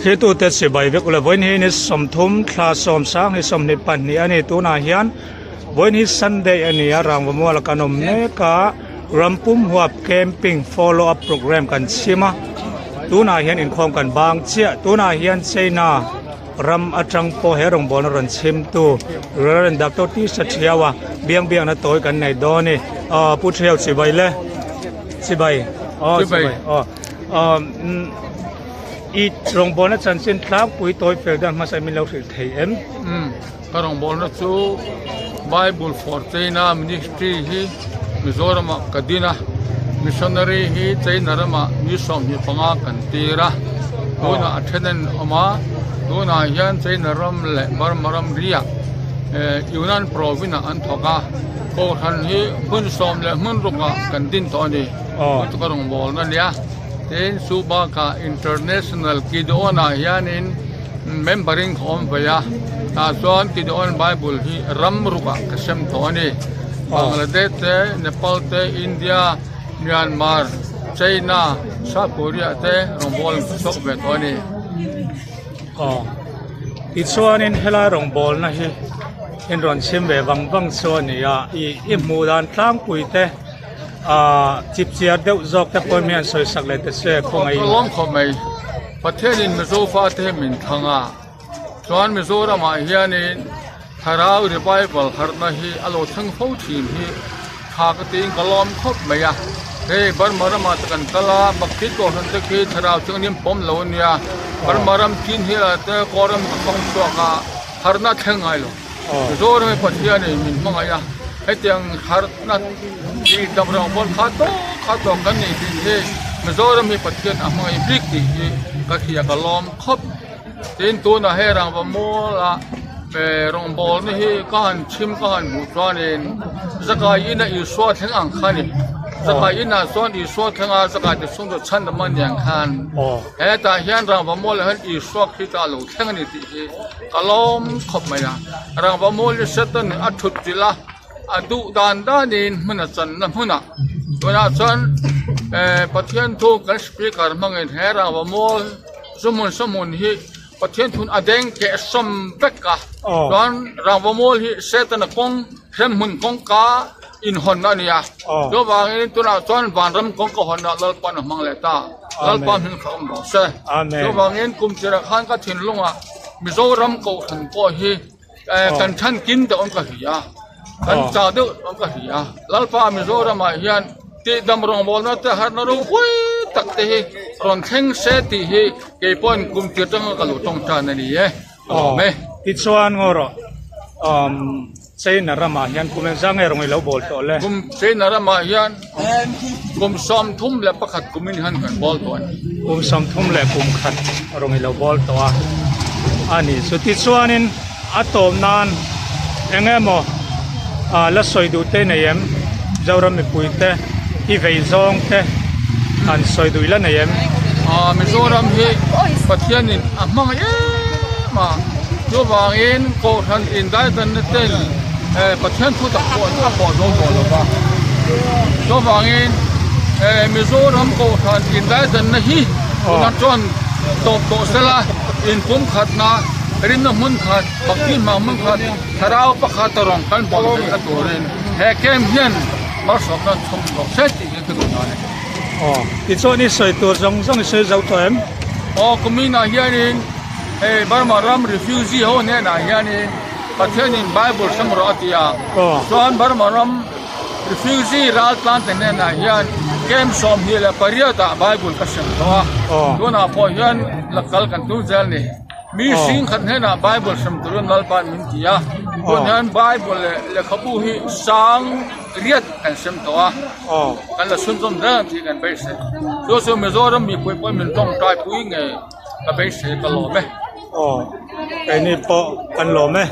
Thlirtute chibai vek ula vawiin hi ni 30 thla 10 hi 22 a ni tunah hian vawiin hi Sunday a ni a rangva mual kan awm mek a rampum huap camping follow up program kan chhim a tunah hian inkhawm kan bang chiah tunah hian China ram atang pawh he rawngbawlna rawn chhim tu Reverend Doctor T Sathiaua biang biakna tawi kan nei dawn a ni aw Pu Thiau chibai le chibai aw chibai aw I rawngbawlna chanchin tlangpui tawi fel dan hmasa min lo hrilh thei em? Umm, ka rawngbawlna chu Bible for China Ministry hi Mizoramah ka din a, Missionary hi China ramah ni 25 kan tir a, tunah a then an awm a, tunah hian China ram leh Burma ram riah Yunnan Province ah an thawk a, Kohhran hi hmun sawm leh hmun rukah kan din tawh a ni, chu chu ka rawngbawlna a nia. Tin, chu bakah International Gideon-ah hianin member in ka awm ve a, tah chuan Gideon Bible hi ram rukah ka sem tawh a ni. Bangladesh te, Nepal te, India, Myanmar, China, South Korea te rawngbawlin ka chhuak ve tawh a ni. Aw, tichuanin helai rawngbawlna hi in rawn chhim ve vang vang chu a ni a, i hmuh dan tlangpui te. Ahh chip chiar deuh zawk te pawh hian sawi sak leh ta se khawngaih in. Ka lawm khawp mai. Pathianin Mizo fate hi min thlang a, chuan Mizoramah hianin Thlarau Revival harhna hi a lo thleng fo thin hi tha ka tiin ka lawm khawp mai a. Hei Burma ramah te kan kal a, Bhakti Kohhran te khi Thlarau chu an inpawm lo a nia. Burma ram chin hilah te Kawlram ka kawng chhuak a, harhna a thleng ngai lo. Mizoram hi Pathianin min hmangaih a, hetiang harhna tih dam rang pawn kha tawk kha tawk kan nih tih hi Mizoram hi Pathian a hmangaih bik tih hi ka hria ka lawm khawp. Tin tunah hei rangva muala rawngbawlna hi ka han chhim ka han hmuh chuanin Zakai ina Isua thleng ang kha a ni. Zakai inah chuan Isua thlenga Zakai te chhung chu chhan dam a ni ang khan hetah hian rangva mualah hian Isua Krista a lo thleng a ni tih hi Ka lawm khawp mai a, rangva mual Satan a thut chilh a, a duh dan danin hmun a channa hmunah tunah chuan eh Pathian thu kan speaker hmangin he rangva mual sumhmun sawmhmun hi Pathian thun a deng keh sawm vek a, chuan rangva mual hi Satan-a kawng hremhmun kawngka inhawnna a ni a, chuvangin tunah chuan vanram kawngka hawnna Lalpa'n a hmang leh ta, Lalpa hming kha awm rawh se. Chuvangin kum tirah khan ka thinlungah Mizoram kohhran pawh hi kan than kim deuh ang ka hria a, kan chau deuh ang ka hria a, Lalpa Mizoramah hian tihdam rawngbawlna te harhna ropui tak te hi rawn thleng se tih hi kei pawhin kum tir atanga ka lo tawngtan a ni e. Aw, tichuan ngaw rawh, China ramah hian kum engzah nge rawn i lo bawl tawh le? Kum China ramah hian kum 31 kumin hian kan bawl tawh a ni. Kum 30 leh kum khat rawn i lo bawl tawh a, a ni. Chu tichuanin a tawp nan eng emaw la sawi duh te nei em? Zoram mipui te i vei zawng te han sawi duh ila nei em? Mizoram hi Pathianin a hmang em a, chuvangin Kohhran indaidanna ten Pathian thu tak pawh a pawh zo tawh lo va. Chuvangin Mizoram Kohhran indaidanna hi tunah chuan tawp tawh sela inpumkhatna rinna hmun khat, bhakti hmang hmun khat, Thlarau pakhat a rawn kal bawk theih a turin he camp hian malsawmna chhawm rawh se tih hi ka duh dan a ni. Aw, tichuan i sawi tur zawng zawng i sawi zo tawh em? Aw, kuminah hianin hei Burma ram refugee ho hnenah hianin Pathianin Bible hrem rawh a ti a, chuan Burma ram refugee raltlante hnenah hian camp 28 ah Bible ka hrem tawh a, tunah pawh hian la kal kan tum zel a ni. Mi hring khat hnenah Bible hrem turin Lalpa'n min ti a, tun hian Bible leh lehkhabu hi sang riat kan hrem tawh a, kan la chhunzawm zel ang tih kan beisei. Chu chu Mizoram mipui pawhin min tawngtai pui nge ka beisei ka lawm e. Aw, keini pawh kan lawm e.